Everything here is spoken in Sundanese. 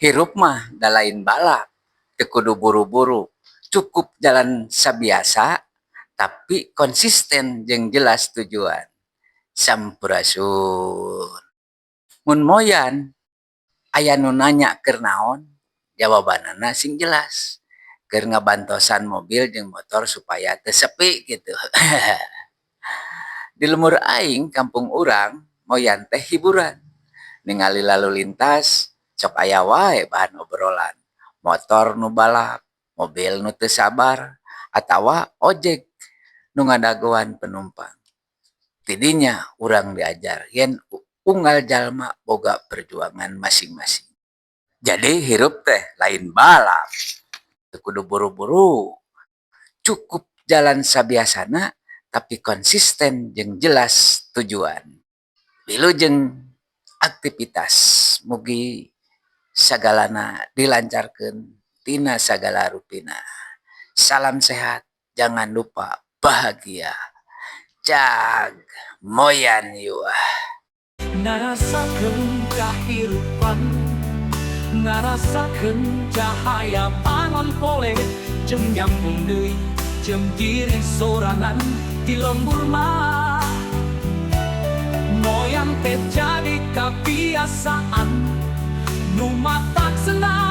Hirup mah da lain balap, teu kudu buru-buru, cukup jalan sabiasa tapi konsisten jeung jelas tujuan. Sampurasun. Mun moyan aya nu nanya keur naon, jawabanana sing jelas. Keur ngabantosan mobil jeung motor supaya teu sepi kitu. Di lembur aing, kampung urang, moyan teh hiburan. Ningali lalu lintas sok aya wae bahan obrolan. Motor nu balap, mobil nu teu sabar, atawa ojek nu ngadagoan penumpang. Ti dinya urang diajar yen unggal jalma boga perjuangan masing-masing. Jadi hirup teh lain balap, teu kudu buru-buru, cukup jalan sabiasana tapi konsisten jeung jelas tujuan. Wilujeng aktivitas, mugi sagalana dilancarkeun tina sagala rupina. Salam sehat, jangan lupa bahagia. Jag moyan yuah. Ngarasakeun kahirupan, ngarasakeun cahaya panon poe, jeung nyambung deui jeung diri sorangan di lembur mah. Moyan teh jadi kebiasaan nu matak senang.